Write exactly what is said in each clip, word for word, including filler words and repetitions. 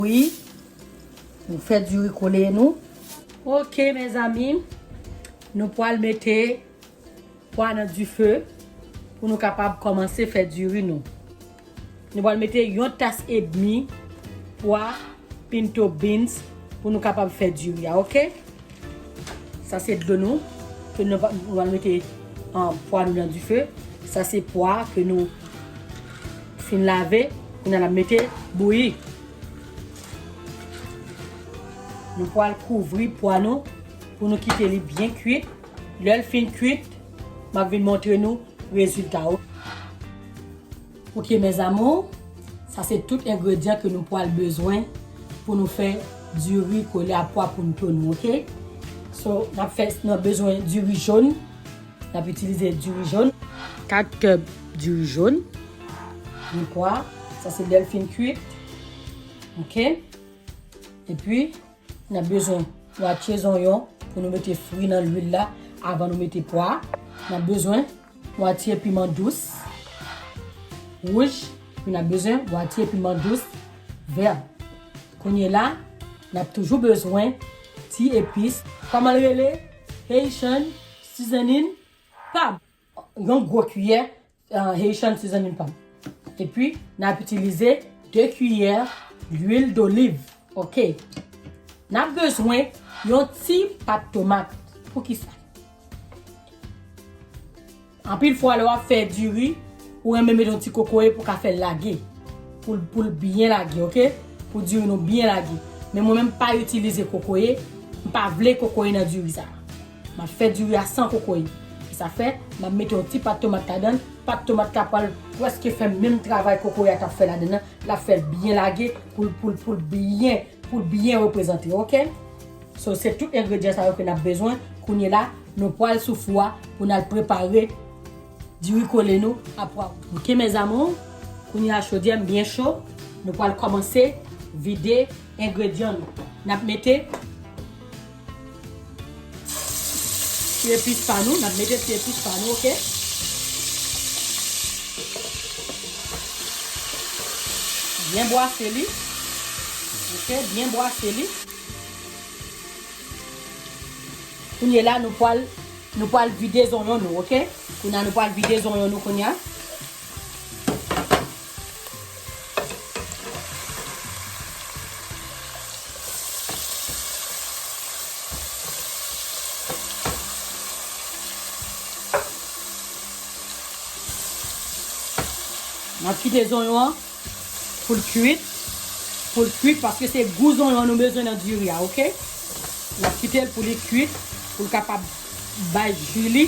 Wi, nou fè diri kole nou. Ok, mezanmi, nou pral mete pwa nan dife pou nou kapab kòmanse fè diri nou. Nou pral mete yon tas edmi pwa pinto beans pou nou kapab fè diri a, ok? Sa se dlo nou, ke nou va, nou pral mete, ah, pwa nou nan dife. Sa se pwa ke nou fin lave, kounye a n ap mete bouyi. Nou pral kouvri pwa nou pou nou kite li byen kwit. Lè l fin kwit, m ap vin montre nou rezilta yo. Ok, mes amours, sa se tout engredyan ke nou pral bezwen pou nou fè diri kole a pwa pinto nou, ok? So, n ap fè, n ap bezwen diri jòn, n ap itilize diri jòn, kat kib diri jòn, yon pwa, sa se lè l fin kwit, ok? Epi, n ap bezwen mwatye zonyon pou nou mete fri nan lwil la avan nou mete pwa. N ap bezwen mwatye piman dous wouj, epi n ap bezwen mwatye piman dous vè. Kounye la, n ap toujou bezwen ti epis. Kòman l rele? Haitian seasoning pa m. Yon gwo kiyè, ah, Haitian seasoning pa m. Epi, n ap itilize de kiyè lwil doliv. Ok. N ap bezwen yon ti pat tomat. Poukisa? Anpil fwa, lè w ap fè diri, ou renmen mete yon ti kokoye pou w ka fè l lage. Pou l, pou l byen lage, ok? Pou diri nou byen lage. Men mwen menm, m pa itilize kokoye. M pa vle kokoye nan diri sa. M ap fè diri a san kokoye. E sa fè, m ap mete yon ti pat tomat ladan l. Pat tomat la pral prèske fè menm travay kokoye a t ap fè ladan l lan. L ap fè l byen lage pou l, pou l, pou l byen, pou l byen reprezante, ok? So, se tout engredyan sa yo ke n ap bezwen. Kounye la, nou pral sou fou a pou n al prepare diri kole nou a pwa. Ok, mes amours, kounye a chodyè m byen cho. Nou pral kòmanse vide engredyan nou. N ap mete ti epis pa nou, n ap mete ti epis pa nou, ok? Byen bwase li. Ok, byen bwase li. Kounye la, nou pral, nou pral vide zonyon nou, ok? Kounye a, nou pral vide zonyon nou kounye a. N ap kite zonyon an pou l kwit. Pou l kwit, paske se gou zonyon an nou bezwen nan diri a, ok? N ap kite l pou li kwit, pou l kapab bay ji li,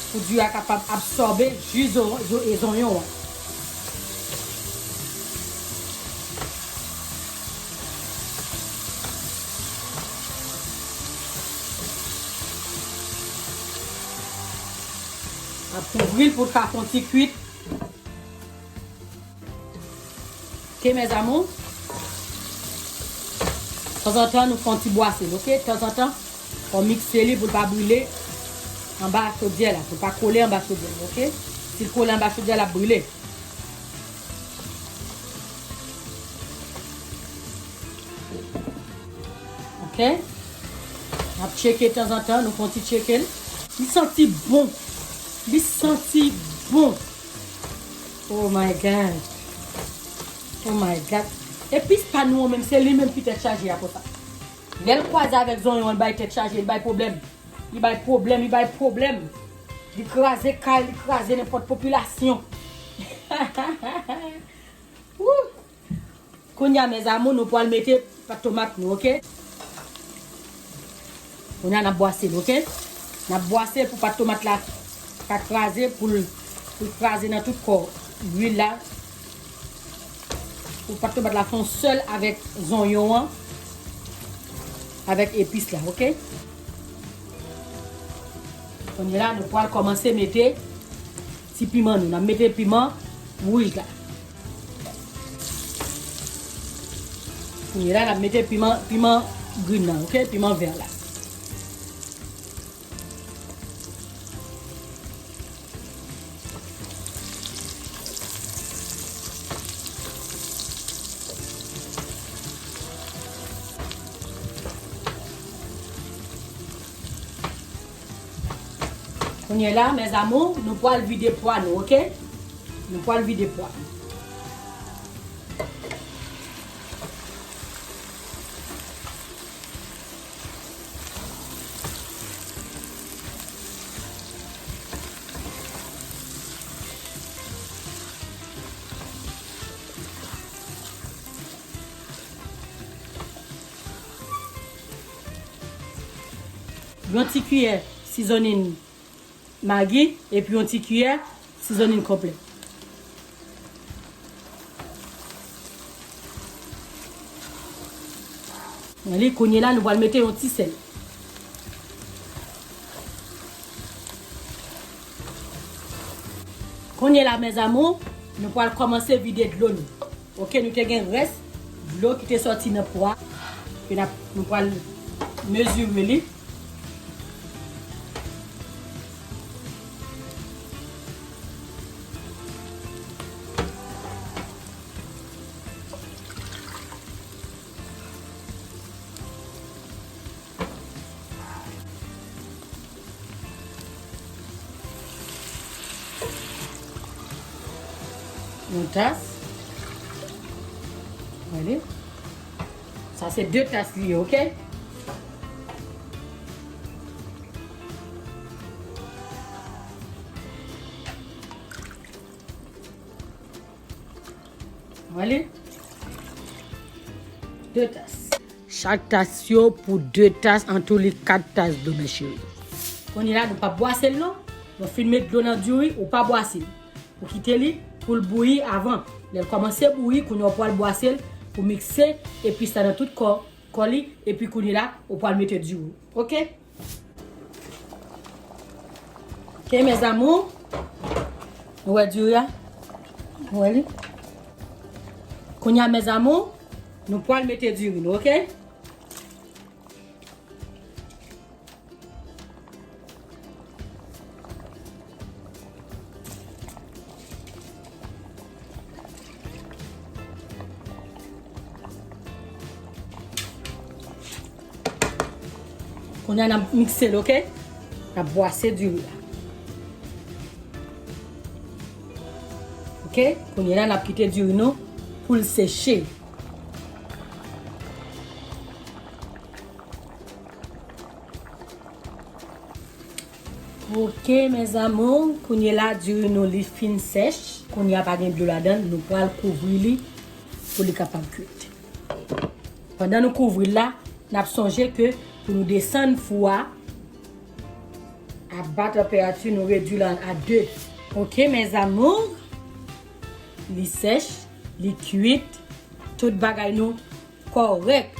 pou diri a kapab absòbe ji zo-, zo-, e zonyon an. N ap kouvri l pou l ka fè yon ti kwit. Ok, mes amours. Tanzantan, nou fè yon ti bwase l, ok? Tanzantan, fò w mikse li pou l pa brile anba chodyè la, pou l pa kole anba chodyè la, ok? Si l kole anba chodyè, l ap brile. Ok? N ap tcheke tanzantan, nou fè yon ti tcheke l. Li santi bon. Li santi bon. Oh my God. Oh my God. Epis pa nou an menm, se li menm ki tèt chaje a konsa. Lè l kwaze avèk zonyon an, l bay tèt chaje, l bay pwoblèm. Li bay pwoblèm, li bay pwoblèm. Li kraze kay, li kraze nenpòt popilasyon. Wouh! Kounye a, mes amours, nou pral mete pat tomat nou, ok? Kounye a, n ap bwase l, ok? N ap bwase l pou pat tomat la pa kraze, pou l, pou l kraze nan tout kò lwil la. Pou pat tomat la fè yon sèl avèk zonyon an, avèk epis la, ok? Kounye a la, nou pral kòmanse mete ti piman nou. N ap mete piman wouj la. Kounye a la, n ap mete piman, piman green nan, ok? Piman vè la. Kounye la, mes amours, nou pral vide pwa nou, oke? Nou pral vide pwa nou. Yon ti kiyè sizonin Maggi, epi yon ti kiyè sizonin konplè. Li, kounye la, nou pral mete yon ti sèl. Kounye la, mes amours, nou pral kòmanse vide dlo nou. Oke, nou te gen rès dlo ki te sòti nan pwa. Ke n ap, nou pral mezire li. Yon tas. Gade. Sa se de tas li ye, oke? Wale. De tas. Chak tas yo pou de tas, an tou li kat tas dlo, mes chéris. Kounye la, nou pa bwase l non. Nou fin met dlo nan diri, ou pa bwase l. Ou kite li pou l bouyi avan. Lè l kòmanse bouyi, kounye a ou pral bwase l pou mikse epis la nan tout kò, kò li, epi kounye la, ou pral mete diri. Oke? Oke, mes amours. Nou wè diri a? Nou wè li? Kounye a, mes amours, nou pral mete diri nou, oke? Kounye a n ap mikse l, oke? N ap bwase diri a. Oke? Kounye a n ap kite diri nou pou l seche. Oke, mes amours, kounye la, diri nou li fin sèch. Kounye a pa gen dlo ladan l, nou pral kouvri li pou li kapab kuit. Pandan nou kouvri l la, n ap sonje ke pou nou desann fou a, a ba tanperati, nou redui l a de. Oke, mes amours, li sèch, li kuit, tout bagay nou kòrèk.